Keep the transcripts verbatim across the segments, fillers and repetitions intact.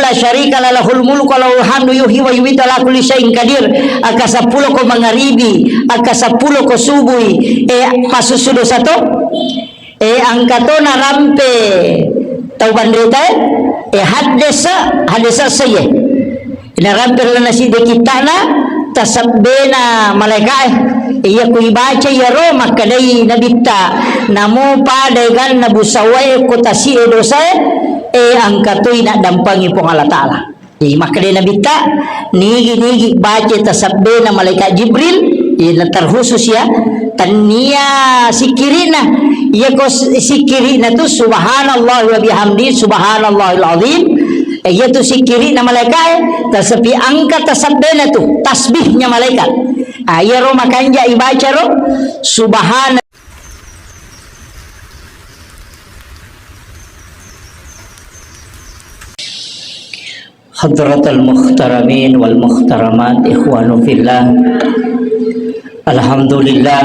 la syarika la, lahul mulku wa lahul hamdu, yuhyi wa yumitu, ala kulli syai'in qadir. Akka seppulo ko mangaribi, akka seppulo ko subui, e, passussu dosa to? E, engka to narampe tau panrita e, e, haddesa, haddesa seye. Narampe ri lalenna siddi kitta'na, tasebbena malaeka'e. Iya ku ibaca iyaro makkedai Nabitta, namo pada eganna busawae ko tasi'e dosae, e, engka toi naddampangi Puang Allah Ta'ala. Jadi, makkedai Nabitta, nigi-nigi baca tasebbena malaikat Jibril, iya, na terkhusus ya, tennia sikkiri'na. Iya ko s-, sikkiri'na tu subhanallah wa bihamdi, subhanallahil azim. Eh, iya tu sikkiri'na malaikat, eh, tasepi angka tasebbena tu, tasbihnya malaikat. Ah, iya ro makanja ibaca ro, subhana Hadratal muhtaramin wal muhtaramat, ikhwanu fillah. Alhamdulillah.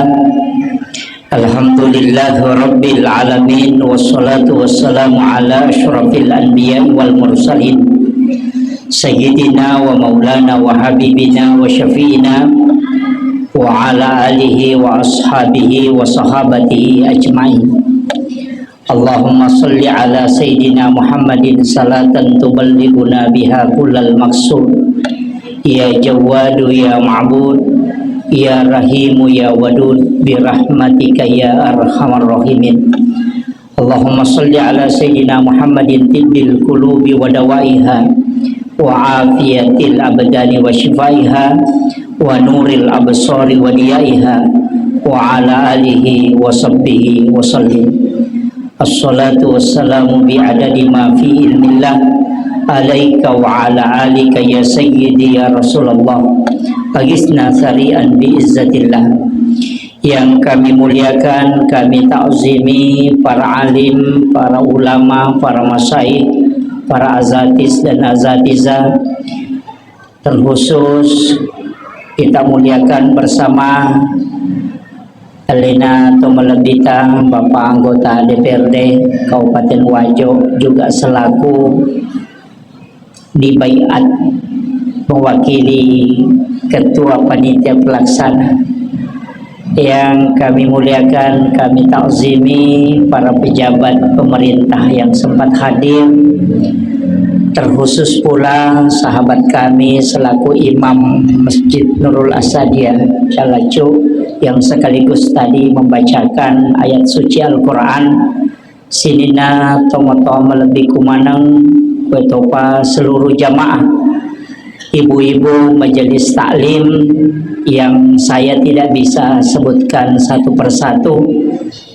Alhamdulillah rabbil alamin, wassalatu wassalamu ala asyrafil anbiya wal mursalin, sayyidina wa maulana wa habibina wa syafi'ina wa ala alihi wa ashabihi wa sahabatihi ajmain. Allahumma salli ala Sayyidina Muhammadin salatan tuballighuna biha kullal maqsud. Ya Jawwadu ya Ma'bud, ya Rahimu ya Wadud, bi rahmatika ya arhamar rahimin. Allahumma salli ala Sayyidina Muhammadin tibbil qulubi wa dawaiha, wa afiyatil abdani wa shifaiha, wa nuril absari wa diyaiha, wa ala alihi wa sahbihi wa sallim. Assalatu wassalamu bi adadi ma fi ilmillah alaika wa ala alika ya sayyidi ya Rasulullah. Agisna sari'an bi izzatillah. Yang kami muliakan, kami takzimi para alim, para ulama, para masyayikh, para azatis dan azatizah, terkhusus kita muliakan bersama alena to malebbita Bapak anggota D P R D Kabupaten Wajo, juga selaku di baiat mewakili Ketua Panitia Pelaksana. Yang kami muliakan, kami takzimi para pejabat pemerintah yang sempat hadir, terkhusus pula sahabat kami selaku Imam Masjid Nurul Asadia Calacu yang sekaligus tadi membacakan ayat suci Al-Quran. Sininna tomatoa malebbiku maneng, kuetopa seluruh jamaah, ibu-ibu majelis taklim yang saya tidak bisa sebutkan satu persatu,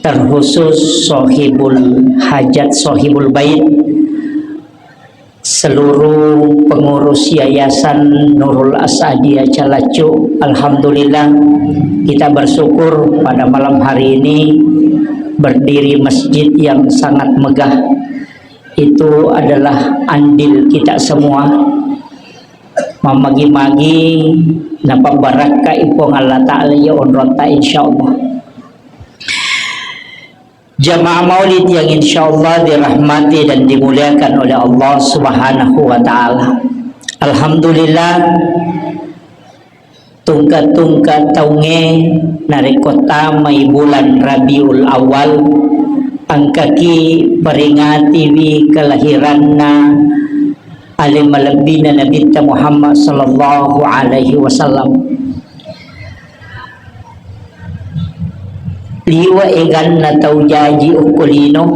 terkhusus sohibul hajat, sohibul bait, seluruh pengurus Yayasan Nurul Asadia Calacu, alhamdulillah, kita bersyukur pada malam hari ini berdiri masjid yang sangat megah. Itu adalah andil kita semua. Mamagi-magi napabbarakkai Puang Allah Ta'ala ya onrota, insyaallah. Jamaah maulid yang insyaallah dirahmati dan dimuliakan oleh Allah Subhanahu wa Ta'ala. Alhamdulillah, tungka-tungka taungnge narekko tamai bulan Rabiul Awal, engkaki peringatiwi kelahiranna ale malebbina Nabitta Muhammad sallallahu alaihi wasallam. Liwe' eganna tau jaji okko lino,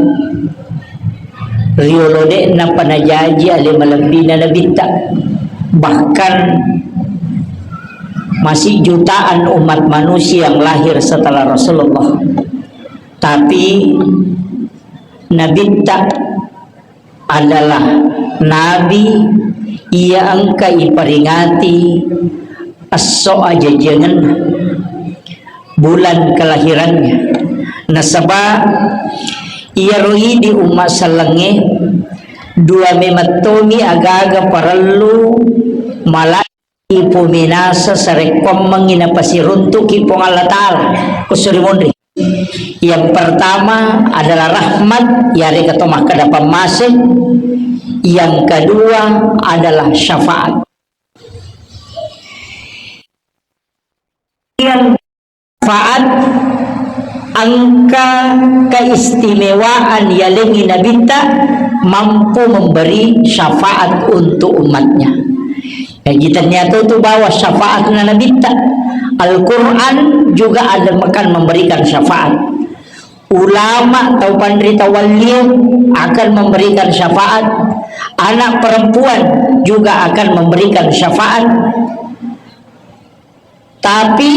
riolo de'napa najaji ale malebbina Nabitta. Bahkan masih jutaan umat manusia yang lahir setelah Rasulullah. Tapi Nabitta adalah nabi iya engka iperingati esso ajajiangenna, bulan kelahirannya. Nasaba iyaro idi umma sellengnge dua memettomi agaga parellu mala ipuminasa sarekkuammengngi napasiruntuki Puang Allah Ta'ala, kussuri munri. Yang pertama adalah rahmat, yarega to makkeda pammase. Yang kedua adalah syafaat. Yang syafaat, engka keistimewaan yalengngi Nabitta mampu memberi syafaat untuk umatnya. Jadi, ternyata itu bahwa syafaatnya Nabitta. Al-Quran juga ada, akan memberikan syafaat. Ulama atau panrita walliu akan memberikan syafaat. Anak perempuan juga akan memberikan syafaat. Tapi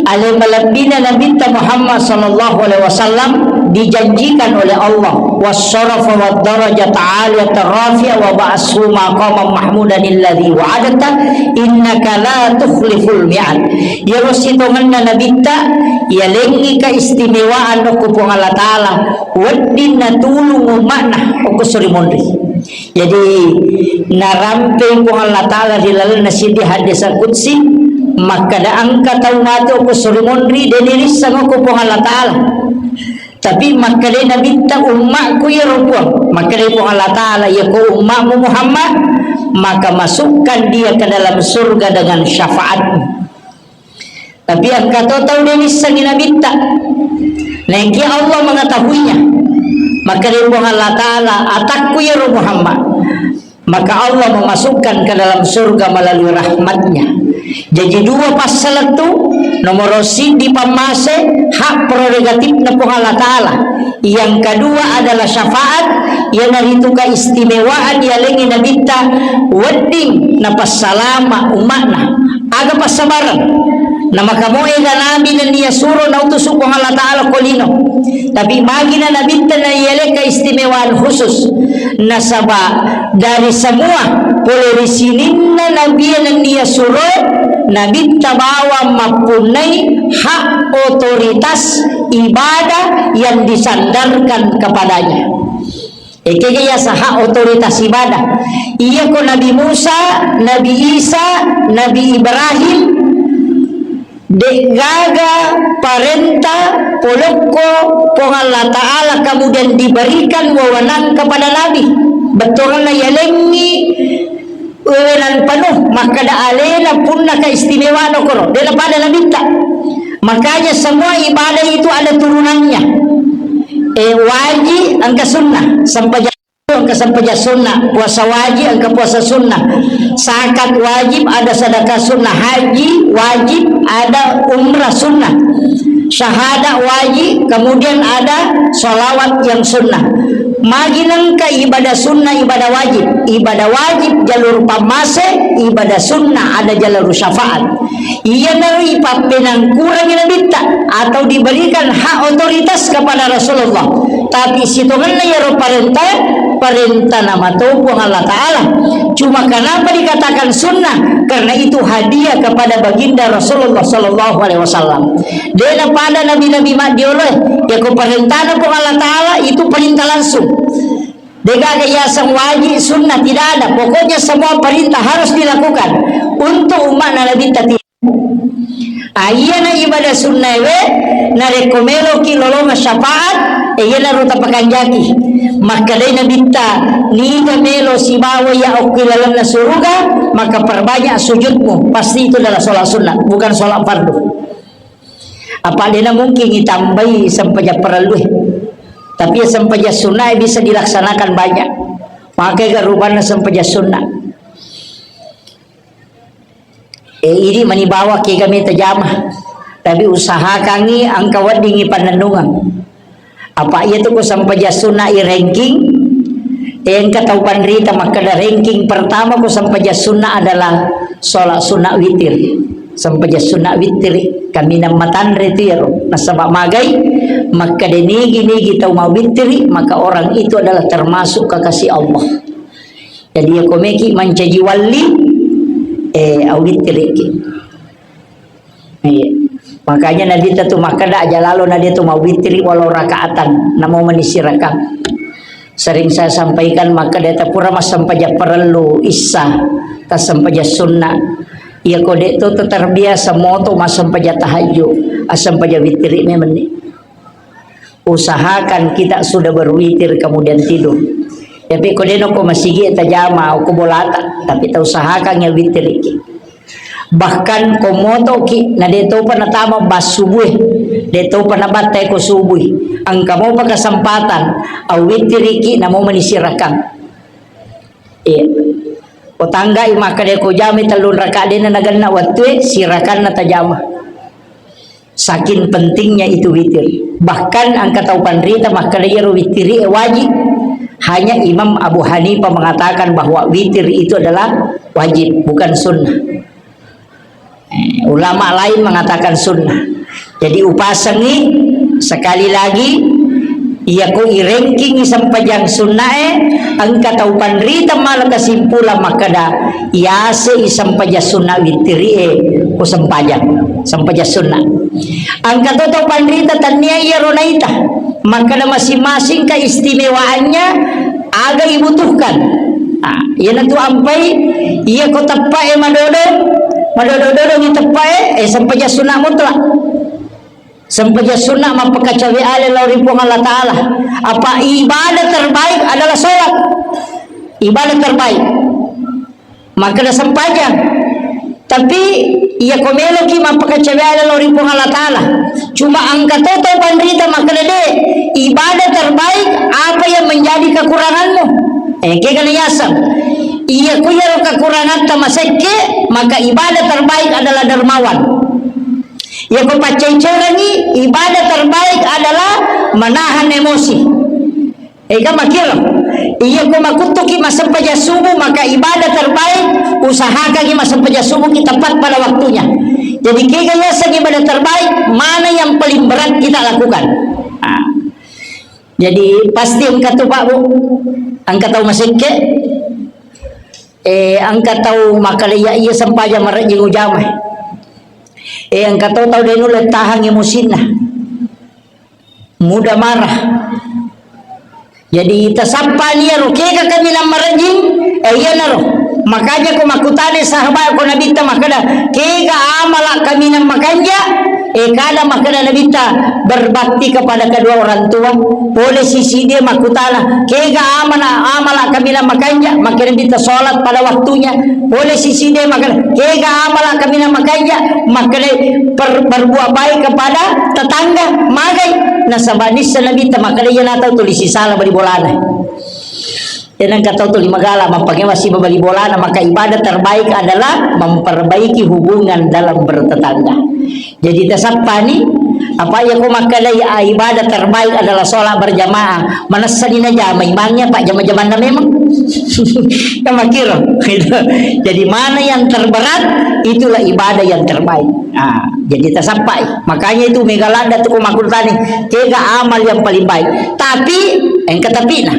ale malebbina Nabitta Muhammad sallallahu alaihi wasallam dijanjikan oleh Allah, "Wasyarafa wad darajata aliyata rafi'a wa ba'ashu maqaman mahmudan alladzi wa'adta innaka la tukhliful mi'ad." Iyaro sitongenna Nabitta, yalengngi keistimewaan okko Puang Allah Ta'ala, wedding natulung umma'na okko suri monri. Jadi, narampei Puang Allah Ta'ala ri lalenna siddi hadis qudsi, makkeda engka tau mate okko suri monri, de nirisseng okko Puang Allah Ta'ala. Tapi makkeda Nabitta, "Ummakku iyaro Puang." Makkeda Puang Allah Ta'ala, "Iyako ummakmu Muhammad, maka masukkan dia ke dalam surga dengan syafaatmu." Tapi engka to tau de nissengi Nabitta. Naekia Allah mengetahuinya. Makkeda Puang Allah Ta'ala, "Atakku iyaro Muhammad." Maka Allah memasukkan ke dalam surga melalui rahmatnya. Jadi dua passalettu, nomoro siddi pammase, hak prerogatifna Puang Allah Ta'ala. Yang kedua adalah syafaat, iyanaritu keistimewaan yalengngi Nabitta wedding napassalama umma'na. Aga passabareng? Namakamoega nabi nennia suro nautusu Puang Allah Ta'ala ko lino. Tapi magina Nabitta naialeng keistimewaan khusus. Nasaba dari semua pole ri sininna nabi nennia suro, Nabitta bawang mappunnai hak otoritas ibadah yang disandarkan kepadanya. Ekega yaseng hak otoritas ibadah. Iyako Nabi Musa, Nabi Isa, Nabi Ibrahim, de'gaga parenta polokko Puang Allah Ta'ala kemudian diberikan wewenang kepada Nabi. Bettuanna yalengngi wewenang penuh, makkeda alena punna keistimewaan okoro, de napada Nabitta. Makanya semua ibadah itu ada turunannya. Eh, wajib engka sunnah, sempajang engka sempajang sunnah, puasa wajib engka puasa sunnah, zakat wajib, ada sedekah sunnah, haji wajib, ada umrah sunnah, syahadat wajib, kemudian ada salawat yang sunnah. Magi nengka ibadah sunnah, ibadah wajib? Ibadah wajib jalur pammase, ibadah sunnah ada jalur syafaat. Iyanaro ipappenangkurangi Nabitta atau diberikan hak otoritas kepada Rasulullah. Tapi sitongenna iyaro parenta, parenta namato Puang Allah Ta'ala. Cuma kenapa dikatakan sunnah? Karena itu hadiah kepada baginda Rasulullah sallallahu alaihi wasallam. De napada nabi-nabi maddioloe, yako parentana Puang Allah Ta'ala itu perintah langsung. Degaga yaseng wajib, sunnah, tidak ada. Pokoknya semua perintah harus dilakukan untuk umatna Nabitta. Aiyana ibadah sunnaewe, narekko meloki lolonga syafaat, e, iyanaro tapakanjaki. Makkedai Nabitta, niga melo sibawa iya okki lalenna suruga, maka perbanyak sujudmu. Pasti itu adalah sholat sunnah, bukan sholat fardu. Apa dena mungkin ditambahi sempajang parellue. Tapi ya sempajang sunnae bisa dilaksanakan banyak. Makkega rupanna sempajang sunnah. E, idi mani bawa kega meta jama. Tapi usahakangi engka weddingi pannennungeng. Apa iya tu ko sempajang sunnah i ranking, e, engka tau panrita makkeda ranking pertama ko sempajang sunnah adalah sholat sunnah witir. Sempajang sunnah witir, kaminang matanre tu iyaro. Nasaba magai, makkeda nigi-nigi tau mawitiri, maka orang itu adalah termasuk kekasih Allah. Jadi, iya ko meki mancaji walli, eh, awittiriki. Iya. Makanya Nabitta tu makkeda, aja lalo na dia tu mawitiri walau rakaatan, namo manisi rakang. Sering saya sampaikan, makkeda ta pura massempajang parellu issa, tassempajang sunna. Iya ko de to terbiasa moto massempajang tahajud, assempajang witiri memang ni. Usahakan kita sudah berwitir kemudian tidur. Tapi ko deno ko masigi tajama ko bolata, tapi tau usahakan ya witiriki. Bahkan ko motoki na de topa natama bassubue, de topa nabattai ko subui. Engka mopa kesempatan, awitiriki namo menisirakang. Iya. Ko tanggai makkeda ko jami tellung raka dena nagenna wattue, sirakanna tajama. Saking pentingnya itu witir. Bahkan engka tau panrita makkeda iyaro witiri e wajib. Hanya Imam Abu Hanifah mengatakan bahwa witir itu adalah wajib, bukan sunnah. Eh, ulama lain mengatakan sunnah. Jadi upasengi sekali lagi, iya ko irengkingi sempajang sunnae, engka tau panrita mala kesimpulan makkeda, yase i sempajang sunna witirie ko sempajang, sempajang sunna. Engka to tau panrita tania iyaro naita, makkeda masing-masing keistimewaannya aga ibutuhkan. Nah, iyanatu ampai, iya ko teppae madodo, madodo-dodo ni teppae, eh, sempajang sunna mutlak. Sempajang sunna mappakacawe ale lao ri Puang Allah Ta'ala. Apa ibadah terbaik adalah sholat. Ibadah terbaik. Makkeda sempajang. Tapi iya ko meloki mappakacawe ale lao ri Puang Allah Ta'ala. Cuma engka to tau panrita makkeda de, ibadah terbaik apa yang menjadi kekuranganmu. Eh, kega na yaseng. Iya ko iyaro kekurangatta masekke, maka ibadah terbaik adalah dermawan. Iya ko paccai-cairangi, ibadah terbaik adalah menahan emosi. Ega makkiro. Iya ko makuttuki massempajang subuh, maka ibadah terbaik, usahakangi massempajang subuh kita tepat pada waktunya. Jadi kega yaseng ibadah terbaik, mana yang paling berat kita lakukan. Nah. Jadi pasti engka tu Pak Bu, engka tau masekke, eh, engka tau makkeda iya sempajang marejjing ujama. Eh, engka to tau de nulle tahang emosinna. Mudah marah. Jadi, tasappani iyaro, kega kaminang marejjing, eh, iyanaro. Makanya ko makkutana sahabat ko Nabitta makkeda, kega amala kaminang makanja, eh, kada makkeda Nabitta, berbakti kepada kedua orang tua. Pole sisi dia makkutana, kega amala, amala kaminang makanja, makkeda Nabitta sholat pada waktunya. Pole sisi de makkeda, kega amala kaminang makanja, makkeda per-, berbuat baik kepada tetangga, magai. Nasaba nisseng Nabitta makkeda, iya natau tuli sisala bali bolana. Iya nengka tau tuli magala, mappangewa siba bali bolana, maka ibadah terbaik adalah memperbaiki hubungan dalam bertetangga. Jadi tasappani, apa iya ko makkedai, ah, ibadah terbaik adalah sholat berjamaah. Manessani najama imangnya, Pak, jama-jamanna memang. Kan makkiro. Gitu. Jadi mana yang terberat, itulah ibadah yang terbaik. Ah, jadi tasappai. Makanya itu mega ladda tu ko makkutani, kega amal yang paling baik. Tapi, engka tapina.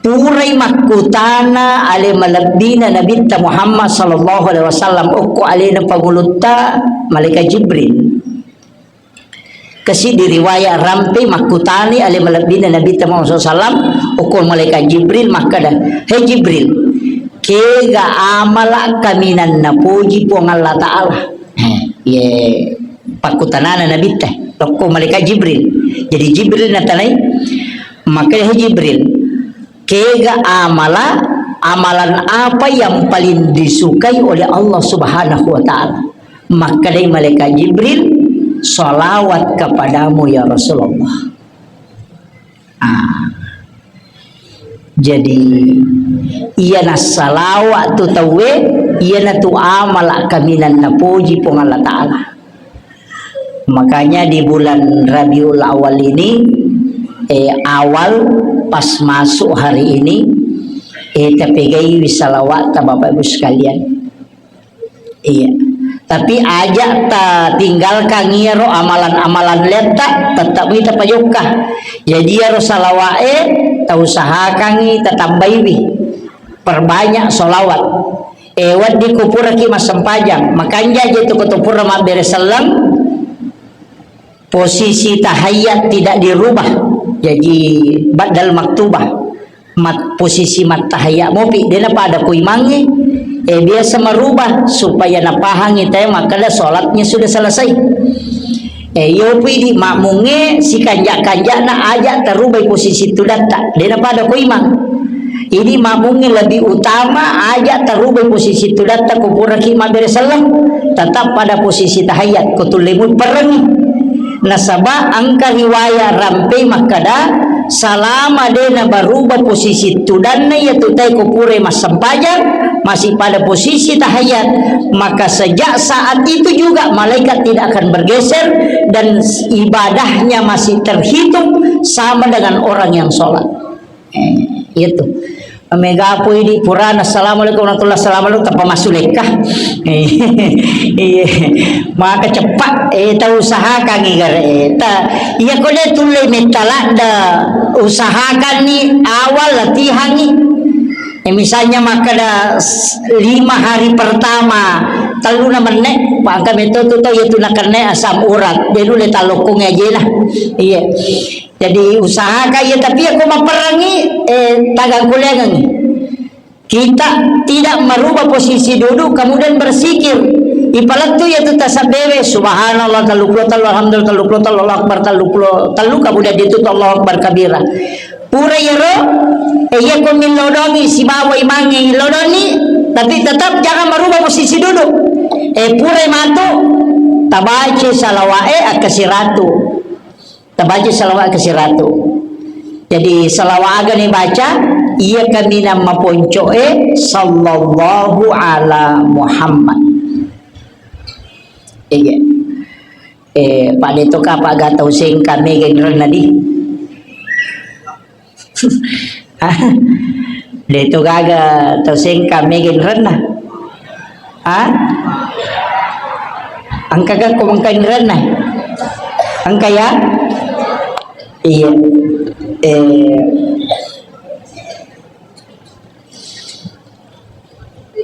Purai makkutana ale malebbina Nabitta Muhammad sallallahu alaihi wasallam, okko alena pangulutta malaikat Jibril. Kasi di riwayat rampe makkutani ale malebbina Nabitta Muhammad sallallahu alaihi wasallam, okko malaikat Jibril makkeda, "He Jibril, kega amala kaminang napoji Puang Allah Ta'ala?" Eh, ye pakkutanana Nabitta, lokko malaikat Jibril. Jadi Jibril natanai, makkeda, "He Jibril, kega amala, amalan apa yang paling disukai oleh Allah Subhanahu wa Ta'ala?" Makkedai malaikat Jibril, "Salawat kepadamu ya Rasulullah." Ah. Jadi, iyana salawat tu tauwe, iyana tu amala kaminang napoji Puang Allah Ta'ala. Makanya di bulan Rabiul Awal ini, eh, awal pas masuk hari ini, eh, tapegaiwi salawat ta Bapak Ibu sekalian. Iya. Tapi aja ta tinggalkan iyaro amalan-amalan letta, tetap ita pajokka. Jadi iyaro salawa'e ta usahakangi tatambaiwi. Perbanyak salawat. Eh, wedding ko puraki massempajang, makanja je tu ko to pura mabbere selleng, posisi tahiyat tidak dirubah. Jadi badal maktubah. Mat-, posisi mattahayya mopi, de napada ko imangnge, eh, biasa merubah supaya napahangi tae makkeda sholatnya sudah selesai. Eh, iyo pui di makmungnge sikanja-kanjana aja tarubai posisi tudatta, de napada ko imang. Jadi makmungnge lebih utama aja tarubai posisi tudatta ko puraki mabbere selleng, tetap pada posisi tahiyat ko tullemu perrengi. Nasaba engka riwaya rampe makkeda, salama de nabaruba posisi tudanna iyatu tae ko pura massempajang, masih pada posisi tahiyat, maka sejak saat itu juga malaikat tidak akan bergeser dan ibadahnya masih terhitung sama dengan orang yang sholat. Eh, itu. Mega pui di purana, "Assalamualaikum warahmatullahi wabarakatuh," tappa massu lekka. Eh, iya. Maka cepat, eh, tau usahakan igare, eh, ta, iya ko de tulle metta ladda, usahakan ni awal latihan ni. Eh, misalnya makkeda s-, lima hari pertama, tellu na menne, maka metto tu tau iya tu nakenna asam urat, de nulle tallokkongi ajena. Iya. Jadi usahakan ya, tapi aku maperangi, eh, tagang kuliangan. Kita tidak merubah posisi duduk, kemudian berzikir. Ipalettu ya tu tasabbewe, subhanallah tellu puluh tellu, alhamdulillah tellu puluh tellu, Allahu akbar tellu puluh tellu, kemudian ditutup Allahu akbar kabira. Pura yero, eh, iya ko millodongi sibawa imangnge illodoni, tapi tetap jangan merubah posisi duduk. Eh, pura matu, tabaca salawat, eh, akkasiratu. Tabaca salawat ke siratu. Jadi, salawat aga ni baca, iya kaminang maponco e, sallallahu ala Muhammad. Iya. Eh, pada itu kapa gak tahu sing kami genren nadi. De to gaga tau sengka mega inrenna. Ha? Engka ga ko engka inrenna? Engka ya? Iya. Eh,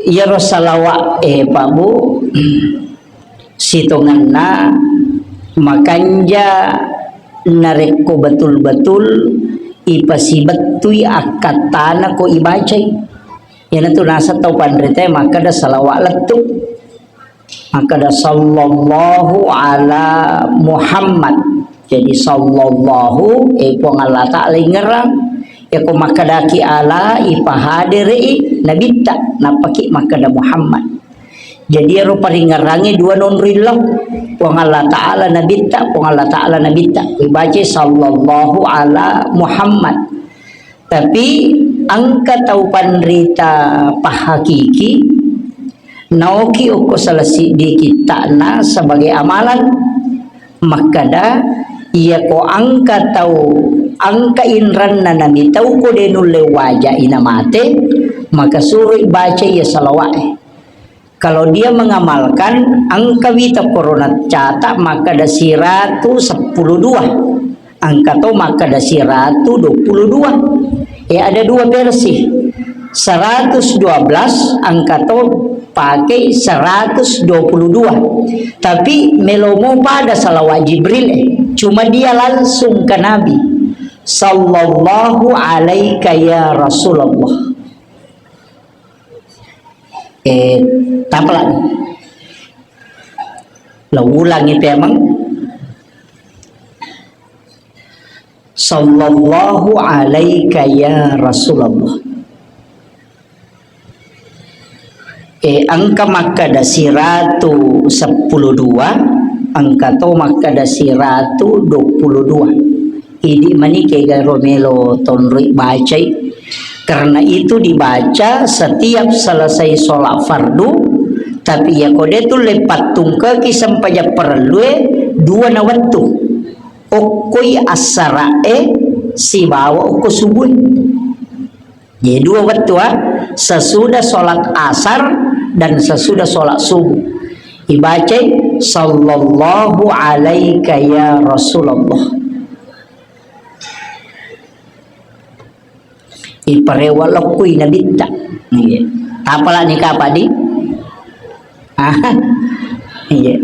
iyaro salawat, eh, Pak Bu, sitongenna makanja narekko betul-betul ipasibettui akkattana ko ibacai. Iyanatu naseng tau panrita makkeda salawat lettu. Makkeda, "Sallallahu ala Muhammad." Jadi, sallallahu, eh, Puang Allah Ta'ala ingerang. Yako makkedaki ala, ipahaderei nabitta, nappaki makkeda Muhammad. Jadi, ero paringerangnge dua nonroi lao. Puang Allah Ta'ala nabitta, Puang Allah Ta'ala nabitta. Ibaca, "Sallallahu ala Muhammad." Tapi engka tau panrita pahakiki, naoki okko salah siddi kitta'na sebagai amalan. Makkeda, iyako engka tau, engka inrenna namitau ko de nulle waja ina mate, maka suroi baca iya salawa'e. Kalau dia mengamalkan, engka wita korona catat makkeda siratu seppulo dua, engka to makkeda siratu dua puluh dua. Eh, ada dua versi. Seratus dua belas, engka to pakai seratus dua puluh dua. Tapi melomo pada salawat Jibril, eh. Cuma dia langsung ke Nabi. Sallallahu alaika ya Rasulullah. Eh, tapalani. Lo ulangi pemeng. Sallallahu alaika ya Rasulullah. Eh, engka makkeda siratu seppulo dua, engka to makkeda siratu dua puluh dua. Idi mani kega ro melo tonroi bacai. Karena itu dibaca setiap selesai sholat fardu, tapi ya kode tu lepat tungkeki sempajang parellue dua na wettu. Okkoi assara'e sibawa okko subuh. Jadi dua wettu, ah, sesudah sholat asar dan sesudah sholat subuh. Ibacai, "Sallallahu alaika ya Rasulullah." Iparewa lokkui nabitta. Iya. Tapalani kapadi? Ah, iya.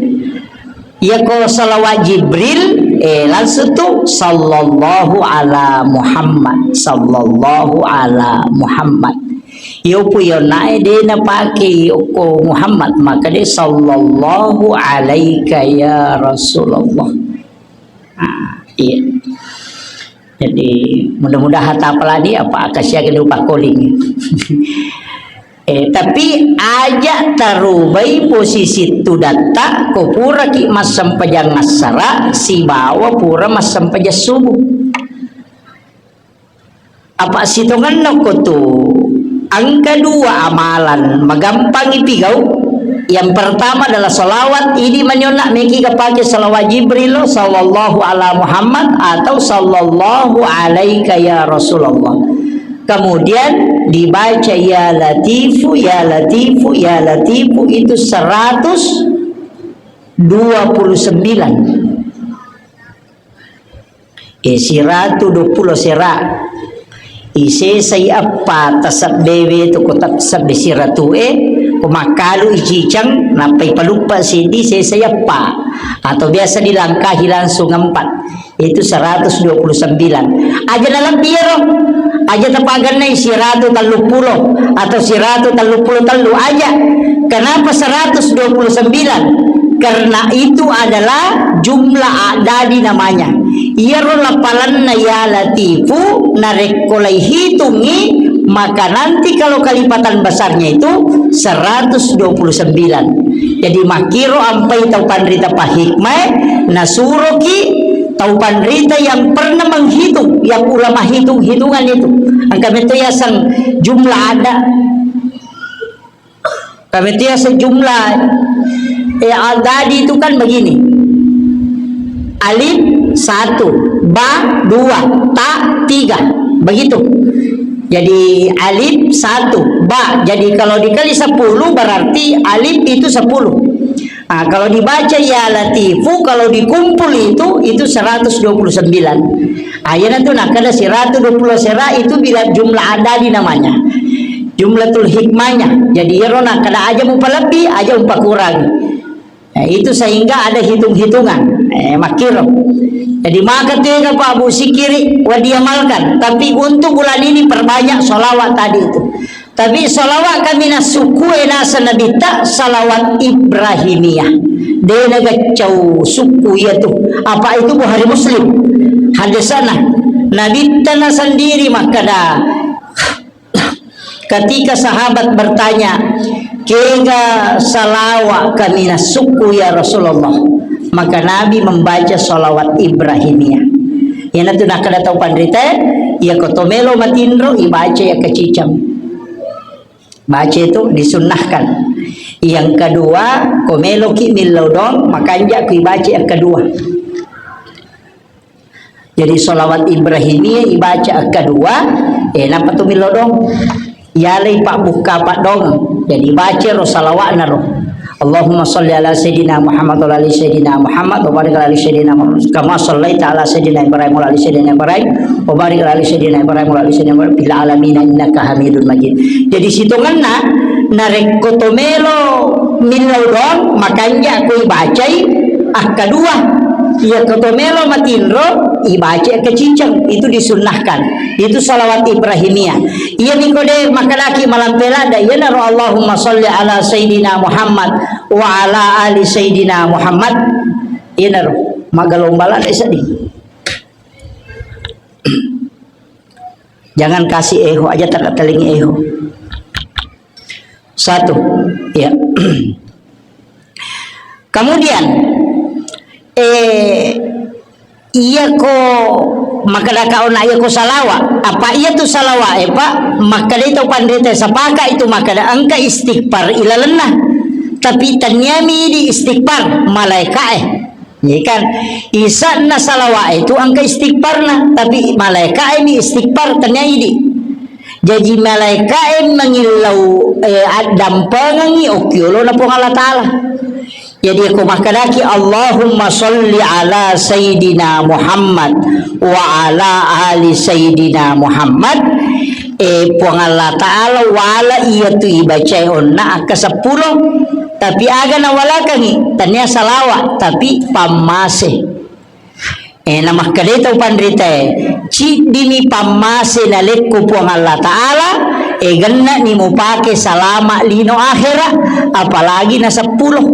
Iya ko salawat Jibril, eh, langsung tu, "Sallallahu ala Muhammad, sallallahu ala Muhammad." Iyo pu iyo nae de napake okko Muhammad, maka de "Sallallahu alaika ya Rasulullah." Ah, iya. Jadi, mudah-mudahan tapalani apa akasiaga lupa calling. Eh, tapi aja tarubai posisi tudatta, ko puraki massempajang assara, sibawa pura massempajang subuh. Apa sitongenna ko tu, engka dua amalan, magampangi pigau. Yang pertama adalah salawat, idi manionna meki kapake salawat Jibril, sallallahu ala Muhammad atau sallallahu alaika ya Rasulullah. Kemudian dibaca ya Latifu, ya Latifu, ya Latifu itu seratus dua puluh sembilan. Eh, siratu duappulo sera. Isesai eppa tasabbewe tu ko tasabbe siratu e, ko makkalu iciceng, nappai paluppa seddi sesai eppa. Atau biasa dilangkahi langsung empat. Itu seratus dua puluh sembilan. Aja nalebbi ero. Aja tapagennai siratu telluppulo atau siratu telluppulo tellu aja. Kenapa seratus dua puluh sembilan? Karena itu adalah jumlah adadi namanya. Iyaro lapalanna ya Latifu, narekko laihitungi, maka nanti kalau kalipatan besarnya itu seratus dua puluh sembilan. Jadi makkiro ampai tau panrita pahikmae, nasuroki tau panrita yang pernah menghitung, yang ulama hitung-hitungan itu. Engka metto yaseng jumlah ada. Kami itu ya sejumlah, eh, adadi itu kan begini. Alif satu, ba dua, ta tiga. Begitu. Jadi alif satu, ba. Jadi kalau dikali sepuluh berarti alif itu sepuluh. Ah, kalau dibaca ya Latifu, kalau dikumpul itu, itu seratus dua puluh sembilan. Ah, iyana tu nakkeda siratu duappulo sera itu bila jumlah adadi namanya. Jumlatul hikmahnya. Jadi, iyaro nakkeda aja mupalebbi, aja mupakurangi. Nah, itu sehingga ada hitung-hitungan. Eh, makkiro. Jadi, maka tu ega Pak Bu sikiri, wa diamalkan. Tapi untuk bulan ini perbanyak sholawat tadi itu. Tapi salawat kami na sukku e nasa nabitta salawat Ibrahimiyah. De na gaccau sukku iya tu. Apa itu Bukhari Muslim. Hadisana. Nabitta na sendiri makkada, ketika sahabat bertanya, "Kega salawat kami na sukku ya Rasulullah?" Maka Nabi membaca salawat Ibrahimiyah. Iyana tu nakkada tau panrita, iya ko to melo matinro, ibaca iya kaciceng. Baca itu disunnahkan. Yang kedua, ko meloki millau doang, makanja ku ibaca yang kedua. Jadi salawat Ibrahimiyah ibaca yang kedua, eh, napa tu millau doang? Yalai pak bukka pak doang. Jadi baca ro salawatna ro. Allahumma salli ala sayyidina Muhammad wa ala ali sayyidina Muhammad wa barik ala ali sayyidina Muhammad kama sallaita ala sayyidina Ibrahim wa ala ali sayyidina Ibrahim wa barik ala ali sayyidina Ibrahim wa ala ali sayyidina Ibrahim fil alamin innaka Hamidun Majid. Jadi sitongenna narekko to melo millau doang makanja ko ibacai akkadua. Iya ko to melo matinro ibaca kaciceng itu disunnahkan. Itu salawat Ibrahimiyah. Iya niko de makadaki malampe ladda iyanaro Allahumma salli ala sayyidina Muhammad wa ala ali sayyidina Muhammad. Iyanaro magalomba ladda sedih. Jangan kasih eho aja, tak telingi eho. Satu, ya. Kemudian, eh, iya ko makkada ka ona iya ko salawa, apa iya tu salawa e, Pak? Makkada itu pandita sapaka itu makkada engka istighfar ilalenna. Tapi taniami di istighfar malaika e. Iya kan? Isanna salawat itu engka istighfarna, tapi malaika'e mi istighfar tania idi. Jaji malaika'e mangillau, eh, addampengengi okkiolona Puang Allah Ta'ala. Jadi ko makkadaki, "Allahumma salli ala Sayyidina Muhammad wa ala ali Sayyidina Muhammad." Eh, Puang Allah Ta'ala wala iya tu ibacai onna akka seppulo. Tapi aga nawalakangi, tania salawa, tapi pammase. Eh, namakkedai tau panritae, ciddimi pammase nalekko Puang Allah Ta'ala, eh, gennani mupake salama lino akhera, apalagi na seppulo.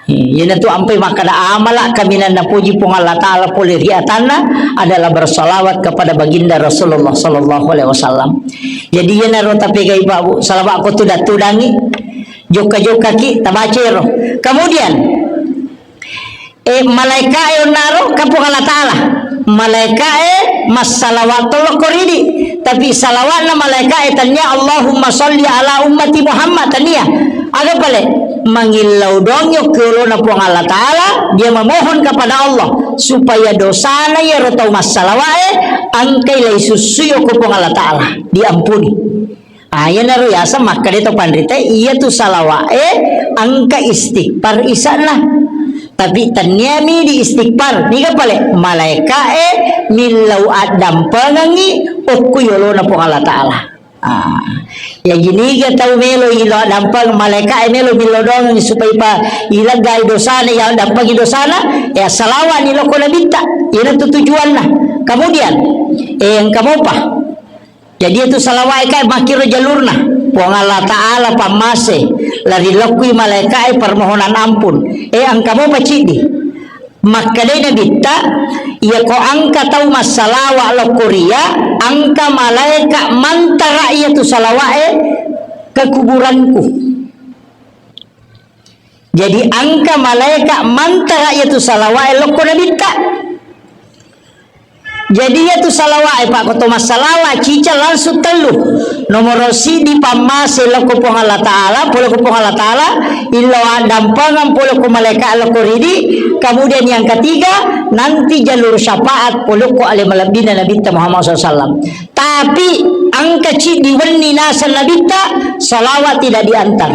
Eh, iyanatu ampai makkada amala kaminang napuji Puang Allah Ta'ala pole ri atanna adalah bersalawat kepada baginda Rasulullah sallallahu alaihi wasallam. Jadi iyanaro tapegai, Pak, Bu, salawat ko tudang-tudangi, jokka-jokkaki, tabaca ero. Kemudian, eh, malaika e onnaro ka Puang Allah Ta'ala. Malaika e massalawat tolokko ridi. Tapi salawatna malaika e tania Allahumma salli ala ummati Muhammad, tania. Aga pale? Mangillau doang yokki olona Puang Allah Ta'ala, dia memohon kepada Allah supaya dosana iyaro tau massalawa e engkai lai sussui okko Puang Allah Ta'ala, diampuni. Ah, iyanaro yaseng makkeda to panrita, iyatu salawa e engka istighfar isana. Tapi tenniami di istighfar, niga pale? Malaika e millau addampengengi okko yolona Puang Allah Ta'ala. Ah, ya giniga tau melo ilo dampeng malaika e melo millau doang supaya pa ileggai dosana, ya dampengi dosana, ya salawani lokko nabitta. Iyanatu tujuanna. Kemudian, eh, engka mopa. Jadi itu salawat e kai makkiro jalurna. Puang Allah Ta'ala pammase, lari lokki malaika e permohonan ampun. Eh, engka mopa ciddi. Makkedai Nabitta, iyako engka tau massalawa lokko ria, engka malaika mantara iyatu salawa e ke kuburanku. Jadi engka malaika mantara iyatu salawa e lokko Nabitta. Jadi iyatu salawa e, Pak, ko to massalawa cica langsung tellu. Nomoro siddi pammase lokko Puang Allah Ta'ala, pole ko Puang Allah Ta'ala, illau addampengeng pole ko malaika lokko ridi, kemudian yang ketiga, nanti jalur syafaat pole ko ale malebbina Nabitta Muhammad sallallahu alaihi wasallam. Tapi engka ciddi wenni naseng Nabitta, salawat tidak diantar.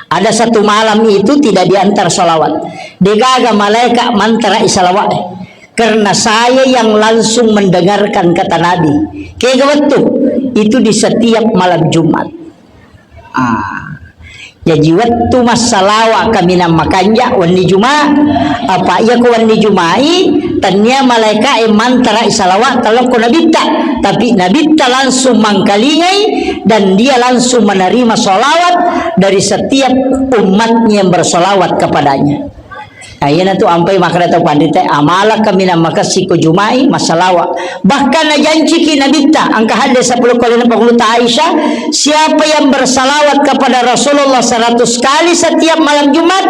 Ada satu malam itu tidak diantar salawat. Degaga malaika mantara i salawat. Karena saya yang langsung mendengarkan kata Nabi. Kega wettu? Itu di setiap malam Jumat. Ah. Jaji wettu massalawa kaminang makanja wenni Juma. Apa iya ko wenni Jumai, tania malaika e mantara i salawat talokko Nabitta. Tapi Nabitta langsung mangkalingai dan dia langsung menerima salawat dari setiap umatnya yang bersalawat kepadanya. Nah, iyanatu ampai makkeda tau panrita, amala kaminang makessing ko Jumai, massalawa. Bahkan najanciki Nabitta, engka hadis sepuluh kali na Panguluta Aisyah, siapa yang bersalawat kepada Rasulullah seratus kali setiap malam Jumat,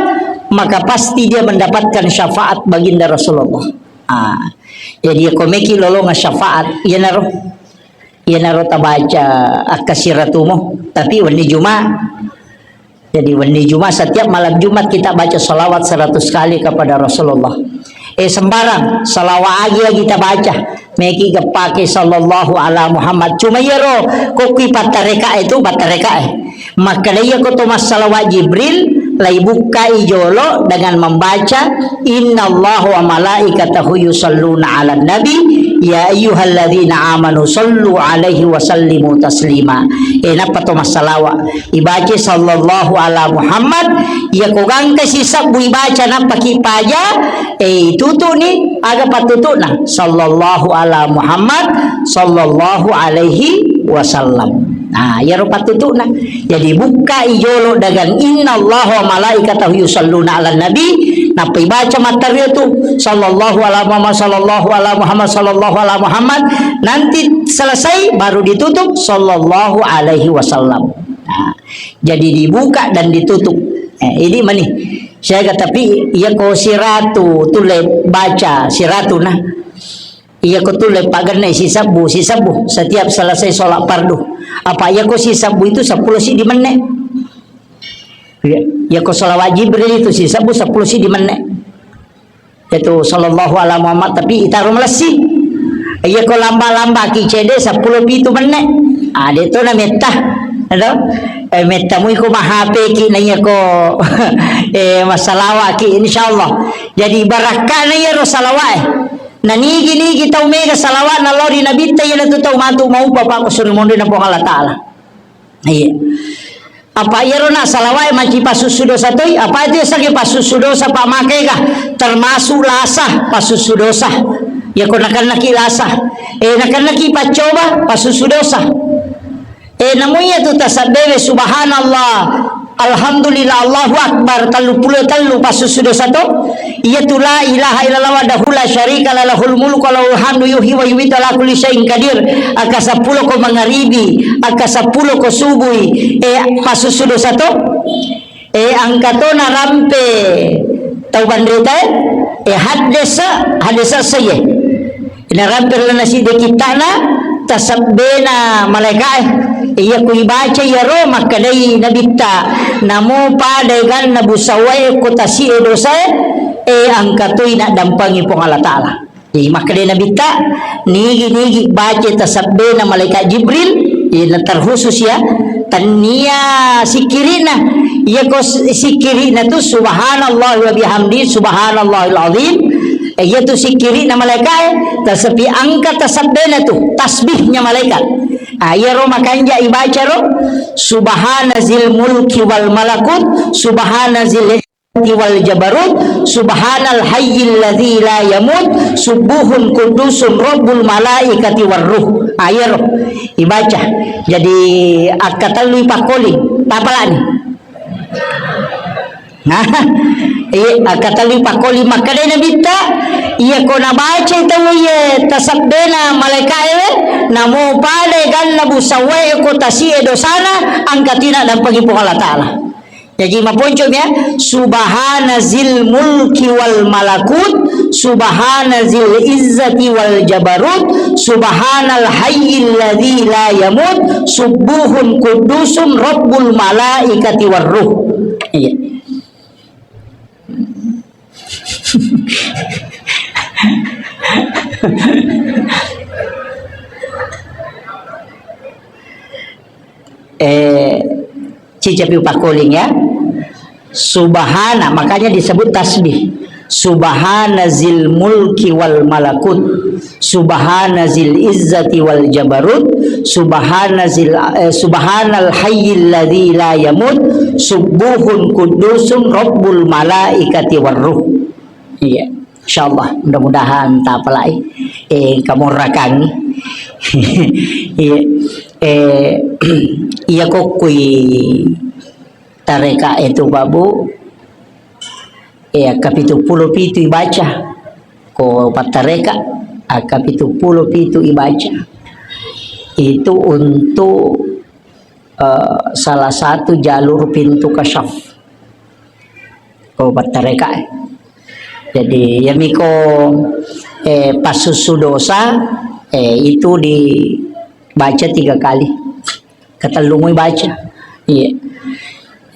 maka pasti dia mendapatkan syafaat baginda Rasulullah. Ah, jadi ko meki lolonga syafaat, iyanaro. Iyanaro tabaca akkasiratumu, tapi wenni Juma. Jadi wenni Juma, setiap malam Jumat kita baca salawat seratus kali kepada Rasulullah. Eh, sembarang, salawat agi-agi tabaca. Meki gepake sallallahu ala Muhammad. Cuma iyaro, ko kui pattareka itu, pattareka e. Makkeda iyako to massalawa Jibril, laibukkai jolo dengan membaca, "Innallaha wa malaikatahu yusalluna 'alan nabi, ya ayyuhalladzina amanu sallu 'alaihi wa sallimu taslima." Eh, nappa to massalawa. Ibaca sallallahu ala Muhammad, iyako gangka sisebbu ibaca nappa ki paja, eh, itutu'ni, aga pattutu'na? Sallallahu ala Muhammad, sallallahu alaihi wasallam. Nah, iyaro pattutu'na. Jadi, bukkai jolo dengan innallaha wa malaikatahu yusalluna 'alan nabi, nappa ibaca matteru tu, sallallahu ala Muhammad, sallallahu ala Muhammad, sallallahu ala Muhammad. Nanti selesai, baru ditutup, sallallahu alaihi wasallam. Nah, jadi dibuka dan ditutup. Eh, ini mani. Saya kata, tapi iya ko siratu, tulle baca siratu nah. Iya ko tulle pagenne sisebbu, sisebbu setiap selesai sholat fardu. Apa iya ko sisebbu itu seppulo siddi menne. Iya, iya ko salawat Jibril itu sisebbu seppulo siddi menne. Itu sallallahu ala Muhammad, tapi itaro malessi. Iya ko lamba-lamba ki cede seppulo pitu menne. Ah, de to na metta. Ado? Eh, metta mui ko mahape ki na iya ko, eh, massalawa ki, insyaallah. Jadi, barakkana iyaro salawat e. Na nigi-nigi tau mega salawatna lao ri Nabitta, iyanatu tau matu maupa pakko suri monri na Puang Allah Ta'ala. Iya. Apa iyaro na salawat e manci pasussu dosa toi? Apa itu yasengnge pasussu dosa, Pak, makega? Termasuk lasa pasussu dosa. Iya ko nakennaki lasa. Eh, nakennaki paccoba, pasussu dosa. Eh, namu iyatu tasabbewe, subhanallah. Alhamdulillah, Allahu Akbar, telluppulo tellu passussu dosa to. Iyatu la ilaha illallah wahdahu la syarika lah, lahul mulku wa lahul hamdu, yuhyi wa yumitu, ala kulli syai'in qadir. Akka seppulo ko mangaribi, akka seppulo ko subui, eh, passussu dosa to. Eh, engka to narampe tau panrita, eh, haddesa, haddesa seye. Narampe lalenna siddi kitta'na tasabbena malaeka'e. Iya ku ibaca iyaro makkedai Nabitta, namo pada eganna busawae ko tasi'e dosae, eh, engka toi naddampangi Puang Allah Ta'ala. Jadi makkedai Nabitta, nigi-nigi baca tasabbena malaikat Jibril, eh, na terkhusus ya, tannia sikkiri'na. Iya ko s-, sikkiri'na tu subhanallah wa bihamdi, subhanallahil azim, Eh, iyatu sikkiri'na malaeka'e, tasepi engka tasabbena tu, tasbihnya malaikat. Ah, iyaro makanja ibaca ro, subhana zil mulki wal malakut, subhana zil izzati wal jabarut, subhanal hayyil ladzi la yamut, subuhun kudusun rabbul malaikati war ruh. Ah, iyaro ibaca. Jadi, akka tellu ipakkoling, tapalani. Nah, eh, akkatellu pakkoli makkedai Nabitta, iya ko nabacai tau iye tasabbena malaeka'e, namo pada ganna busawae ko tasi'e dosana, angka tina dampengi Puang Allah Ta'ala. Jaji maponco ya, subhana zil mulki wal malakut, subhana zil izzati wal jabarut, subhanal hayyil ladzi la yamut, subuhun kudusun rabbul malaikati war ruh. Iya. Eh, cicapi upakkoling ya. Subhana, makanya disebut tasbih. Subhana zil mulki wal malakut. Subhana zil izzati wal jabarut, subhana zil, eh, subhanal hayyil ladzi la yamut, subuhun kudusun rabbul malaikati war ruh. Iya, insyaallah, mudah-mudahan tapalai, eh, kamorrakangi. Iya, eh, iya kokkui tareka itu, Pak Bu. Eh, akka pitu pulo pitu ibaca. Ko pattareka, akka pitu pulo pitu ibaca. Itu untuk, eh, salah satu jalur pintu kasyaf. Ko pattareka, eh. Jadi, yamiko, eh, passussu dosa, eh, itu dibaca tiga kali. Katellumui baca. Iya.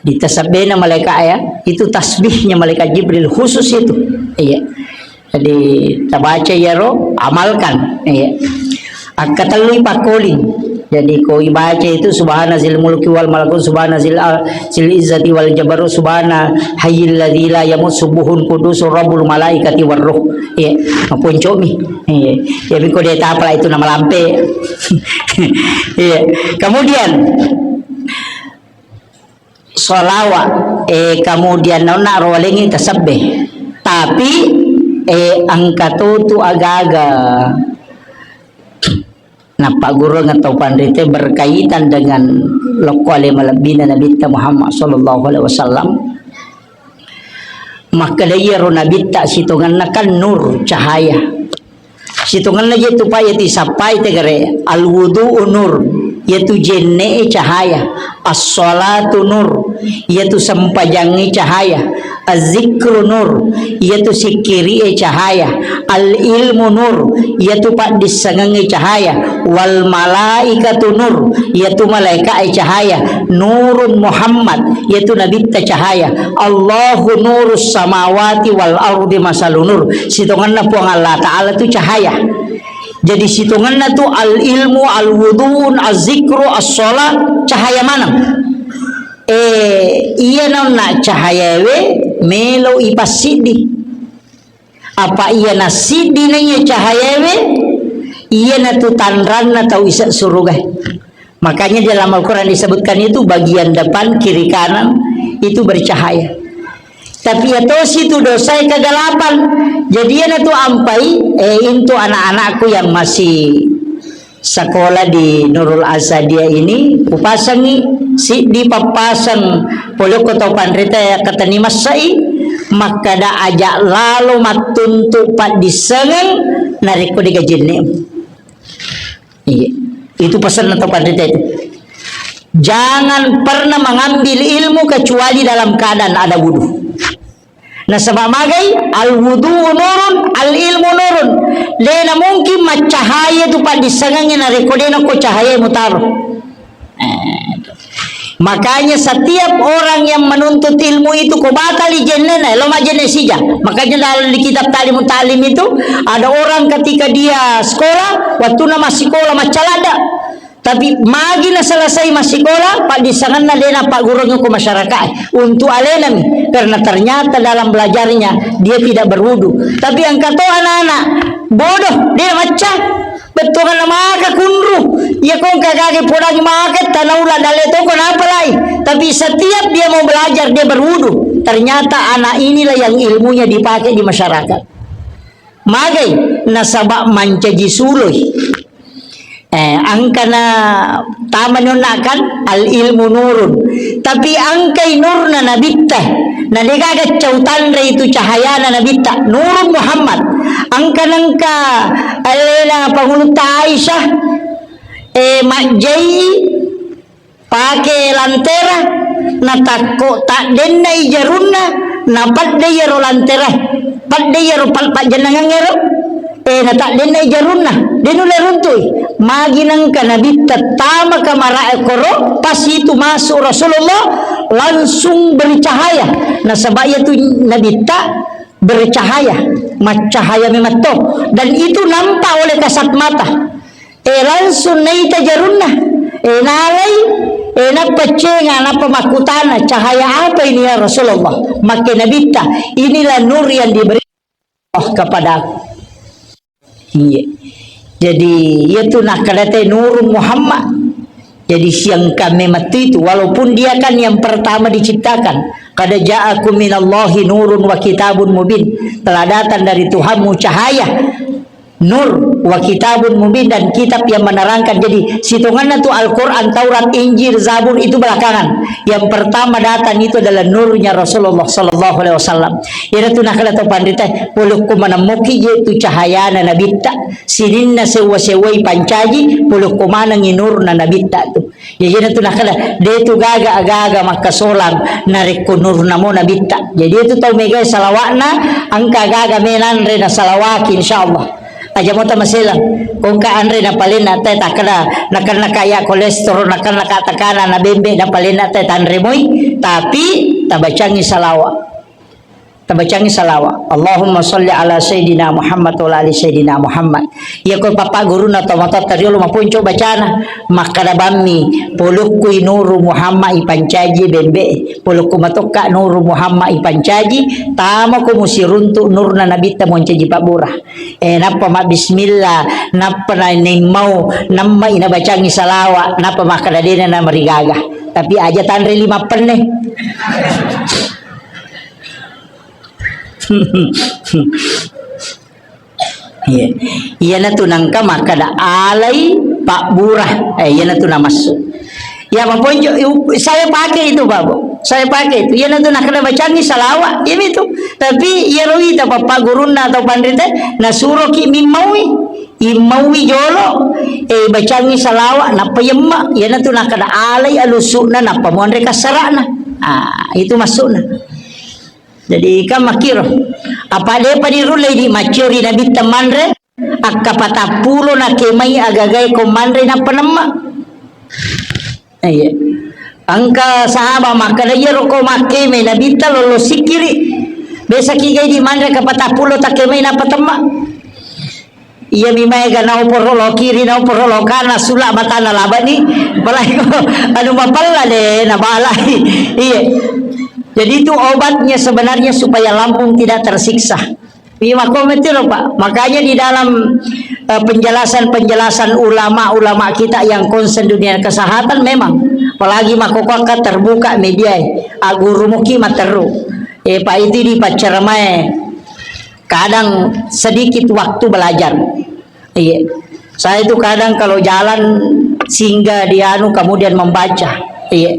Ditasabbena malaika ya, itu tasbihnya malaikat Jibril khusus itu. Iya. Jadi tabaca iyaro, amalkan. Iya. Akkatellui pakkoling. Jadi ko ibaca itu subhana zil mulki wal malakut, subhana zil, zil izzati wal jabarut, subhana hayyil ladzi la yamut, subuhun kudusur rabbul malaikati war ruh. Iya. Maponcomi. Iya. Jadi ko dia tapala itu nama lampe. Iya. Kemudian sholawat, eh, kemudian nonna rowalengi tasabbe. Tapi, eh, engka totu agaga nappagurung atau panrite berkaitan dengan lokko ale malebbina Nabitta Muhammad sallallahu alaihi wasallam. Makkeda iyaro Nabitta sitongenna kan nur, cahaya. Sitongenna je tu pa iya tisappai tegare, al-wudu'u nur, iyatu jenne'e cahaya, as-sholatu nur, iyatu sempajangnge cahaya, az-zikru nur, iyatu sikkiri'e cahaya, al-ilmu nur, iyatu paddissengengnge cahaya, wal malaikatu nur, iyatu malaika'e cahaya, nurun Muhammad, iyatu nabitta cahaya, Allahu nurus samawati wal ardi masalu nur. Sitongenna Puang Allah Ta'ala tu cahaya. Jadi sitongenna tu al-ilmu, al-wudu'un, az-zikru, as-sholat, cahaya maneng. Eh, iya naunna cahayawe melo ipassiddi. Apa iya nassiddi na iya cahayawe, iya natu tanranna tau isa suruga. Makanya di dalam Al-Quran disebutkan itu bagian depan, kiri, kanan itu bercahaya. Tapi ya tosi tu dosa kegelapan. Jadi ya natu ampai, eh, itu anak-anakku yang masih Sekolah di Nurul Asadiyah ini, kupasangi siddi pappasang polokko tau panrita ya katani massai, makkada aja lalo mattuntu paddissengeng narekko dega jenne. Iya. Itu pesanna tau panrita itu. Jangan pernah mengambil ilmu kecuali dalam keadaan ada wudu. Nasaba magai, al wudu nurun, al ilmu nurun. Dena mungkin maccahaya tu paddissengengnge narekko dena ko cahaya mutaro. Eh, makanya setiap orang yang menuntut ilmu itu ko batali jennena, lo majenne sija. Makanya dalam di kitab Ta'limut Ta'lim itu ada orang ketika dia sekolah, waktu na masih sekolah maccalada. Tapi magi na selesai massikola, paddissengenna de nappagguruangngi ko masyarakat untuk alenami, karena ternyata dalam belajarnya dia tidak berwudu. Tapi engka to anak-anak bodoh, de macca, bettuanna maka kunru, iya ko engka kage podangi maka tanaula dalle toko napalai. Tapi setiap dia mau belajar, dia berwudu. Ternyata anak inilah yang ilmunya dipakai di masyarakat. Magai nasaba mancaji suloi. Eh, angkana tamani onna kan al ilmu nurun. Tapi angkai nurna nabitta. Na degaga cau tanre itu cahayana nabitta. Nurun Muhammad. Angka nengka alena pangulutta Aisyah. Eh, majjai pake lantera, natakko taddennai jarunna, napadde iyaro lantera, padde iyaro pal-, pajjennangengngero, eh, nataddennai jarunna, de nulle runtui. Magi nengka nabitta tama kamarae koro, pas itu masuk Rasulullah, langsung bercahaya. Nasaba iyatu nabitta bercahaya, maccahaya memetto. Dan itu nampak oleh kasat mata. Eh, langsung naita jarunna. Eh, nalai, eh, nappa cenga, nappa makkutana, "Cahaya apa ini, ya Rasulullah?" Makke nabitta, "Inilah nur yang diberi Allah kepadaku." Iya. Jadi, iya tu nakkadate Nurun Muhammad. Jadi, siang kami mati itu, walaupun dia kan yang pertama diciptakan. "Qad ja'akum minallahi nurun wa kitabun mubin." Telah datang dari Tuhanmu cahaya. Nur wa kitabun mubin, dan kitab yang menerangkan. Jadi, sitonganna tu Al-Quran, Taurat, Injil, Zabur itu belakangan. Yang pertama datang itu adalah nurnya Rasulullah sallallahu alaihi wasallam. Iyana tu nakkeda to panrita, polokko manemmoki je tu cahayana nabitta. Sininna sewa-sewai pancaji, polokko manengi nurna nabitta tu. Ya, iyana tu nakkeda, de tu gaga aga-aga makkasolang narekko nurna mo nabitta. Jadi, itu tau megai salawakna, angka gaga menanre na salawaki, insyaallah. Aja mota maselang. Kongka anre na palenna te takkeda, nakenna kaya kolesterol, nakenna ka tekanan, na bembe na palenna te tanre moi, tapi tabacangi salawat. Tabacangi salawat. Allahumma sholli ala sayyidina Muhammad wa ala ali sayyidina Muhammad. Iya ko papa guruna to matotta riolo maponco bacana. Makkada bammi, polokkui nuru Muhammad ipancaji bembe. Polokku matokka nuru Muhammad ipancaji, tama ko musiruntu nurna nabitta moncaji pabura. Eh, nappa mabbismillah, nappa na nemmau, namma ina bacangi salawat, nappa makkada dena na marigaga. Tapi aja tanre lima penne. Iya. Iyana tu nangka makkada alai pabbura. Eh, iyana tu namassu. Ya, maponjo, saya pakai itu, Pak, Bu. Saya pakai itu. Iyana tu nakkada bacangi salawat, iya itu. Tapi iyaro wita papa gurunna atau panrita nasuroki mimmaui. Immaui jolo, eh, bacangi salawat, nappa yemma. Iyana tu nakkada alai alusukna, nappa monre kassarana. Ah, itu maksudna. Jadi, kan makkiro. Apa depa dirullei di maccuri nabitta manre, akka patappulo nakemai agagae ko manre nappa nemma. Iya. Engka sahaba makkada, "Iyaro ko makkemai nabitta lollo sikkiri. Besaki gai di manre ka patappulo takkemai nappa temma." Iya mi maega nauporo lo kiri, nauporo lo kanan, sula matana labani. Apalagi ko anu mapella de nabalai. Iya. Jadi itu obatnya sebenarnya supaya lambung tidak tersiksa. Iya, makko metiro, Pak. Makanya di dalam, eh, penjelasan-penjelasan ulama-ulama kita yang concern dunia kesehatan memang, apalagi makko terbuka media, eh, agurumuki matteru. Eh, Pak, itu di paccaramae. Kadang sedikit waktu belajar. Iya. Saya itu kadang kalau jalan singgah di anu, kemudian membaca. Iya.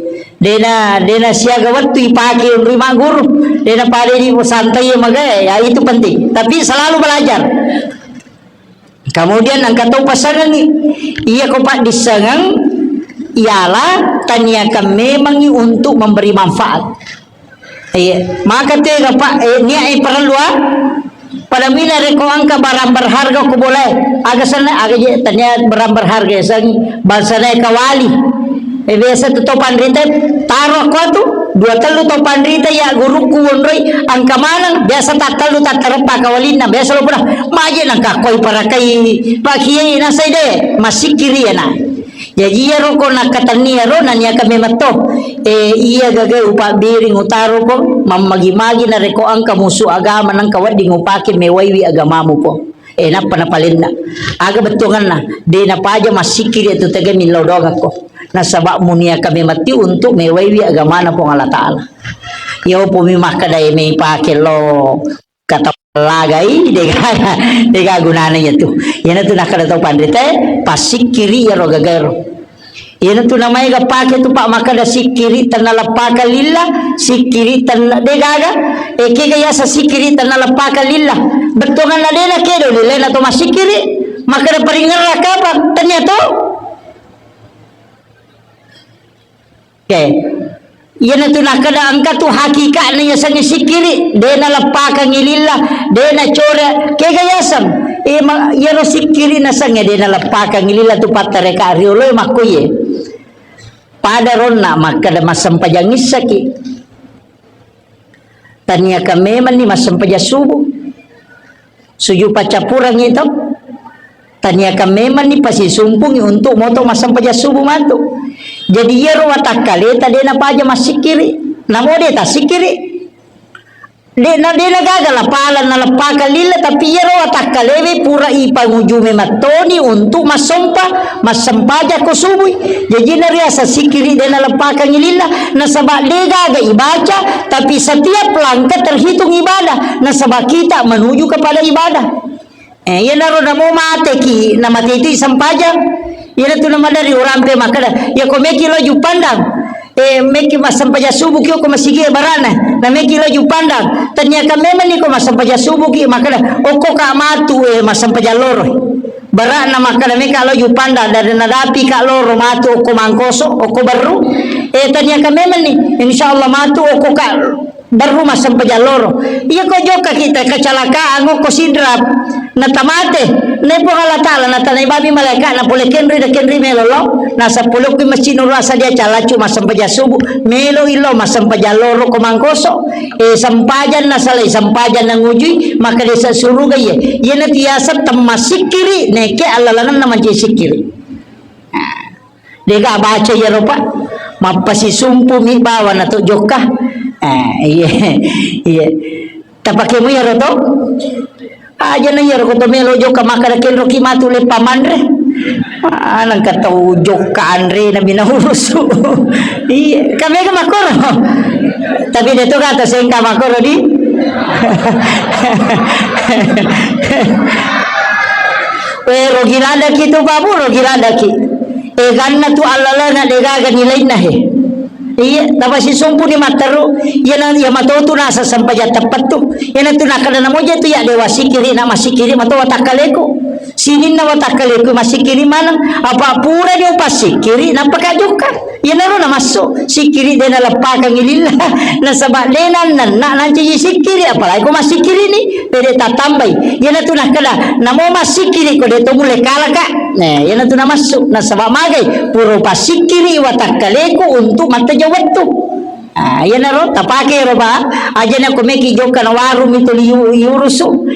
Dena, dena siaga wettu ipake unrui magguru. Dena pada di santai magae, ya itu penting. Tapi selalu belajar. Kemudian engka to pasangengi. Iya ko paddissengeng, ialah taniakan memangi untuk memberi manfaat. Iya, maka tega, Pak, eh, nia, eh, parellu, ah. Pada mina rekko engka barang berharga ko bolae. Aga senna, aga je, tania barang berharga, ya, sang, bangsana kawali. Eh, biasa tu to panrita, taro ko tu, dua tellu to panrita, ya, gurukku wonroi, engka maneng, biasa tattellu, tattareppa kawalinna, biasa lo pura, maje nangka koi parakai, Pak Kiai, nasai de, masikkiri ya, na. Jaji iyaro ko nakkatenni iyaro naniakan memang to, eh, iya gaga upabbiring utaro ko, mammagi-magi narekko engka musu agama nengka wedding upake mewaiwi agamamu ko. Eh, nappa napalenna. Aga bettuanganna, de napaja massikkiri tu tege millau doangakko. Nasaba muniakan memang ti untuk mewaiwi agamana Puang Allah Ta'ala. Iya upomi makkeda, eh, mei pake lo. Kata lagai, dega, dega gunana iya tu. Iyana tu nakkeda tau panrita, passikkiri iyaro gagaero. Iyana tu namaega pake tu, Pak, makkeda sikkiri tennaleppakang lillah, sikkiri tenna-, degaga. Eh, kega yasa sikkiri tennaleppakang lillah. Bettuanganna dena kedo lillah na to massikkiri. Makkeda paringerra kapang, tania to. Oke. Iyana tu nakkeda engka tu hakikatna yasengnge sikkiri, de naleppakangngi lillah, de nacore, kega yaseng? Eh, ma-, iyaro sikkiri nasengnge de naleppakangngi lillah tu pattareka rioloe makkoye. Pada ronna makkeda massempajang issaki. Taniakan memanni massempajang subuh. Sujud paccappurengngi to. Taniakan memanni pasisumpungngi untuk moto massempajang subuh matu. Jadi iyaro watakkaleta de napaja massikkiri. Namo de tassikkiri. De na, de nagaga lapala naleppakang lillah, tapi iyaro watakkalewe pura ipanguju memettoni untuk massompa, massempajang ko subui. Jaji nariaseng sikkiri de naleppakangngi lillah, nasaba de gaga ibaca, tapi setiap langkah terhitung ibadah, nasaba kita menuju kepada ibadah. Eh, iyanaro namo mateki, namate itu sempajang. Iyanatu namadari urampe makkeda, iya ko meki lo Juppandang. Eh, meki massempajang subuh ki ko masigi barana. Na meki lo Juppandang. Taniakan memanni ko massempajang subuh ki makkeda, okko ka matu, eh, massempajang loro. Barana makkeda meka lo Juppandang, dari nadapi ka loro matu okko Mangkoso, okko Berru. Eh, taniakan memanni. Insya Allah matu okko ka Berru massempajang loro. Iya ko jokka kita kecelakaan, okko Sidrap, natamate. Nai Puang Allah Ta'ala, natanai babi malaika, na pole kenri da kenri melo lo. Nasa pole okko masjid Nurul Asad dia calaccu massempajang subuh. Melo ilo massempajang loro ko Mangkoso. Eh, sempajang nasalai, sempajang nangujui, maka desa suruga iya. Iya na tiasa temma sikkiri, neke allalangan na manci sikkiri. Nah. Dega baca iyaro, Pak. Mappasisumpu mi bawa na to jokka. Eh, iya. Iya. Tapake mu iyaro to? Aja na iyaro ko to melo jokka makkeda kenro ki matu leppa manre. Ah, nangka tau jokka anre na bina urusu. Iya, kamega makkoro. Tapi de to kata sengka makkoro di. We, rogi ladaki tu, Pak Bu, rogi ladaki. Eganna tu allalenga degaga nilainna he. Iya, tapasisumpu ni matteru. Iyana, iya matotu nasa sempajang teppettu. Iyana tu nakkeda namoja tu ya dewa sikiri na masikiri mato watakkaleku. Sininna watakkaleku masikiri maneng. Apa pura dia upasikiri, napaka jokka. Iyanaro namassu, sikkiri de naleppakangngi lillah, nasaba de nannanna nancaji sikkiri, apalagi ko massikkiri ni, pede tattambai. Iyanatu nakkeda, namo massikkiri ko de to mulle kalaka. Nah, iyanatu namassu, nasaba magai, pura upassikkiri watakkaleku untuk matteja wettu. Ah, iyanaro tapake ro ba, ajana ko meki jokka na warung itu liu-, liurusu.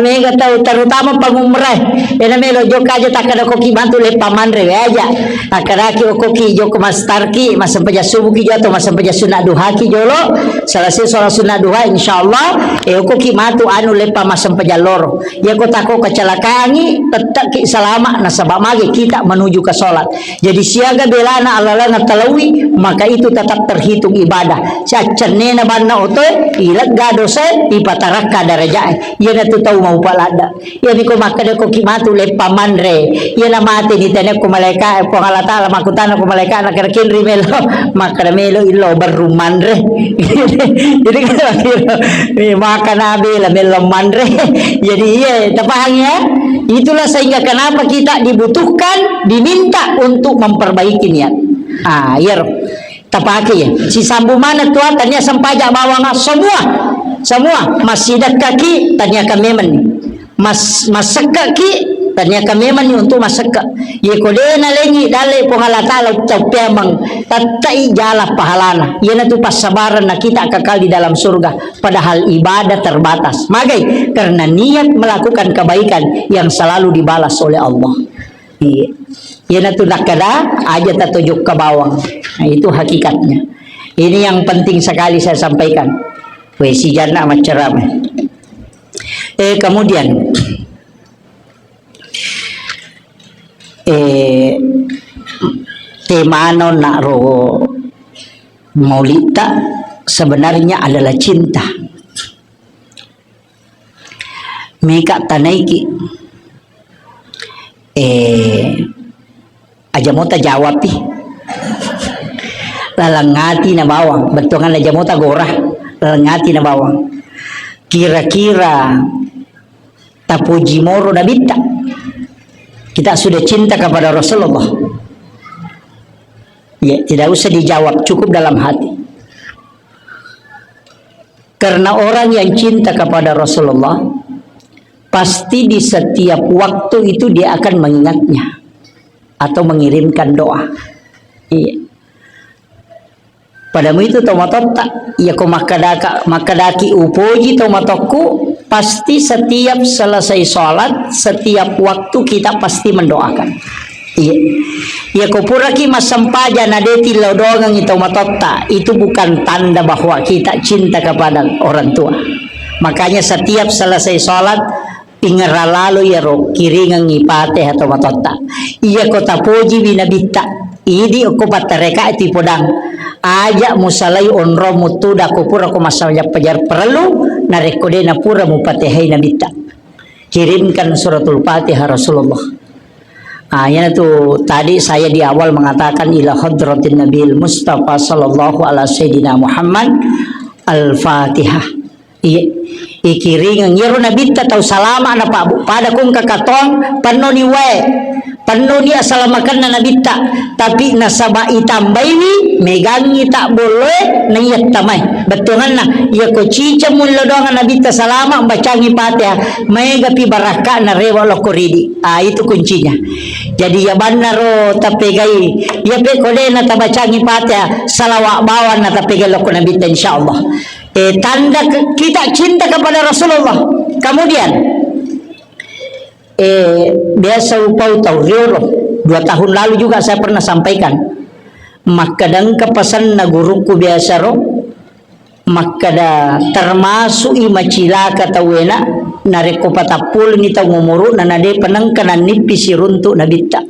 Mega tau terutama pangumrah. Ena melo jokka aja takkeda koki bantu leppa manre we aja. Akkedaki okkoki jokka mastarki, massempajang subuhki jolo atau massempajang sunat duhaki jolo. Selesai sholat sunat duha, insyaallah, eh, okkoki matu anu leppa massempajang loro. Iya ko tako kecelakaangi, tetapki salama nasaba magi kita menuju ke sholat. Jadi siaga belana allalenga talaui, maka itu tetap terhitung ibadah. Saccennena banna otoe, ilegga dosae, ipatarakka darajae. Iyanatu tau maupa ladde. Iyami ko makkeda ko ki matu leppa manre. Iyana mate ni tene ko malaika, Puang Allah Taala makkutana ko malaika na kira kinri melo. Makkeda melo illo berru manre. Jadi kan akhirnya, eh, makan abe lah melo manre. Jadi iya, tapahang ya? Itulah sehingga kenapa kita dibutuhkan, diminta untuk memperbaiki niat. Ah, iya roh. Tapake ya. Sisambu mana tua tania sempaja bawang semua. Semua masih dekaki tania kamemen. Mas, masekkaki tania kamemen untuk masekka. Ye kodena lengi dalle Puang Allah Taala tau pemang tattai jala pahalana. Iyanatu passabaran na kita kekal di dalam surga. Padahal ibadah terbatas. Magai? Karena niat melakukan kebaikan yang selalu dibalas oleh Allah. Iya. Iyanatu nakkeda aja tatojokka bawang. Nah, itu hakikatnya. Ini yang penting sekali saya sampaikan. We, sijanna maccarama. Eh, kemudian, eh, temano naro maulita sebenarnya adalah cinta. Meka tanaiki. Eh, aja mota jawab pi. Laleng ati na bawang, bettuangan aja mota gora, laleng ati na bawang. Kira-kira tapuji moro Nabitta? Kita sudah cinta kepada Rasulullah. Ya, tidak usah dijawab, cukup dalam hati. Karena orang yang cinta kepada Rasulullah, pasti di setiap waktu itu dia akan mengingatnya atau mengirimkan doa. Iya. Padamu itu tau matotta, iya ko makkadaka, makkadaki upoji tau matokku, pasti setiap selesai sholat, setiap waktu kita pasti mendoakan. Iya. Iya, ko puraki massempajang na de tillau doangengngi tau matotta, itu bukan tanda bahwa kita cinta kepada orang tua. Makanya setiap selesai sholat, ingerra lalo iyaro kiringengngi Fatihah tau matotta. Iya ko tapojiwi Nabitta, idi okko pattareka itu podang. Aja musalai onrong mutuda ko pura ko massempajang pajar parellu, narekko de napura mupatihai Nabitta. Kirimkan suratul Fatihah Rasulullah. Ah, iyanatu tadi saya di awal mengatakan ila hadratin Nabil Mustafa sallallahu ala sayyidina Muhammad al-Fatihah. Iya, ikiringeng. Iyaro Nabitta tau salama na Pak Bu. Pada kung kakatong, pennoni wae. Pennoni asalamakenna Nabitta. Tapi nasaba itambaiwi, megangi tak bolloe, na iya tamai. Bettuanganna, iya ko ciceng mullo doang Nabitta salama, bacangi Fatihah, maega pi barakka na rewa lokko ridi. Ah, itu kuncinya. Jadi iya bannaro tapegai, iya pe ko de na tabacangi Fatihah, salawa bawang na tapegai lokko Nabitta insyaallah. Eh, tanda ke-, kita cinta kepada Rasulullah. Kemudian, eh, biasa upau tau riolo. Dua tahun lalu juga saya pernah sampaikan. Makkadangka pasanna gurukku biasa ro, makkada termasuk i macilaka tauwena, narekko patappuleni tau umuruna, na de penengka nannippi siruntuk Nabitta.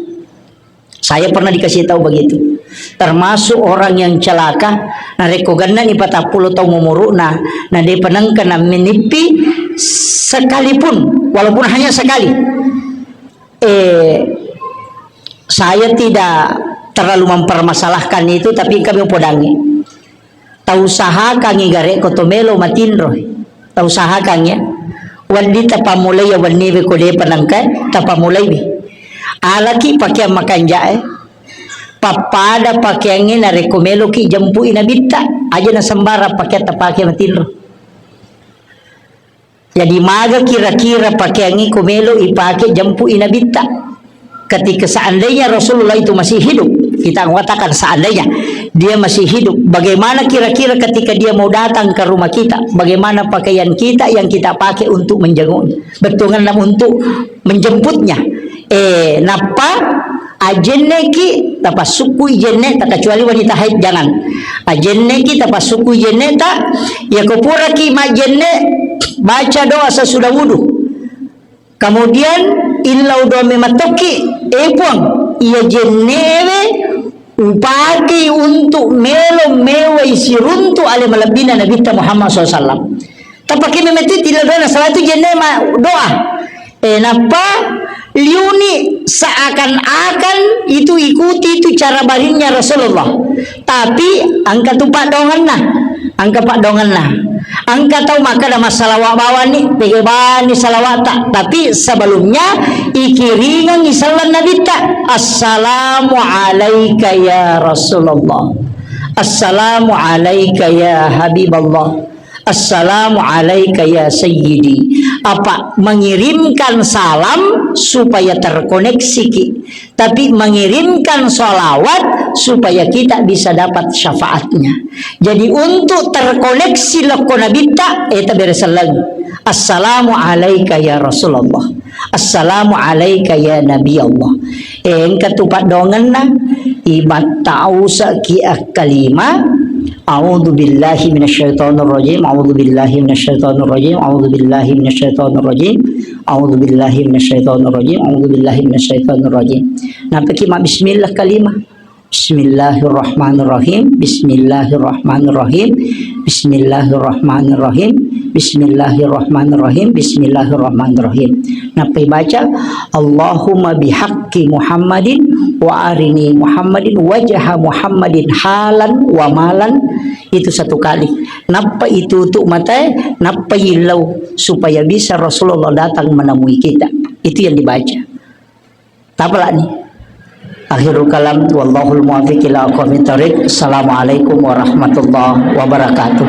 Saya pernah dikasih tahu begitu. Termasuk orang yang celaka, narekko gennani patappulo taung umuru'na, na depa nengka nammenippi sekalipun, walaupun hanya sekali. Eh, saya tidak terlalu mempermasalahkan itu, tapi kami podangi. Tausahakangngi garekko to melo matinro. Tausahakangngi, ya. Wedding tapammulai ya wenniwe ko depa nengka, tapammulaiwi. Alaki pakeang makanja'e. Pappada pakeangnge narekko meloki jempui nabitta. Aja na sembarang pakeang tapake matinro. Jadi, maga kira-kira pakeangnge ko melo ipake jempui nabitta? Ketika seandainya Rasulullah itu masih hidup, kita mengatakan seandainya dia masih hidup, bagaimana kira-kira ketika dia mau datang ke rumah kita? Bagaimana pakaian kita yang kita pakai untuk menjenguknya? Bettuanna untuk menjemputnya. Eh, nappa ajenneki tapassukkui jenneta, kecuali wanita haid, jangan. Ajenneki tapassukkui jenneta, yako puraki majjenne, baca doa sesudah wudu. Kemudian illau doa mematokki, eh Puang, iya jennewe upakei untuk melo mewe siruntu ale malebbina Nabitta Muhammad sallallahu alaihi wasallam. Tapake memeti tila doa, salah itu jenne ma-, doa. Eh, nappa liuni seakan-akan itu ikuti itu cara barinnya Rasulullah. Tapi engka tu paddoangenna, engka paddoangenna. Engka tau makkeda massalawa bawani, pega bani salawata. Tapi sebelumnya ikiringengi selleng Nabitta. Assalamu alaika ya Rasulullah. Assalamu alaika ya Habiballah. Assalamu alaika ya sayyidi. Apa mengirimkan salam supaya terkoneksi ki, tapi mengirimkan salawat supaya kita bisa dapat syafaatnya. Jadi untuk terkoneksi lokko Nabitta, eh, tabere selleng. Assalamu alaika ya Rasulullah. Assalamu alaika ya Nabi Allah. Eh, engka tu paddoangenna, ibattausa ki akkalima, a'udzu billahi minasyaitonir rajim, a'udzu billahi minasyaitonir rajim, a'udzu billahi minasyaitonir rajim, a'udzu billahi minasyaitonir rajim, a'udzu billahi minasyaitonir rajim. Nappa ki ma bismillah kalima. Bismillahirrahmanirrahim, bismillahirrahmanirrahim, bismillahirrahmanirrahim, bismillahirrahmanirrahim, bismillahirrahmanirrahim. Nappa ibaca, Allahumma bihaqqi Muhammadin wa arini Muhammadin wajha Muhammadin halan wa malan. Itu satu kali. Nappa itutup matae, nappa yillau supaya bisa Rasulullah datang menemui kita. Itu yang dibaca. Tapalani. Akhirul kalam, wallahul muwaffiq ila aqwamit thariq. Assalamualaikum warahmatullahi wabarakatuh.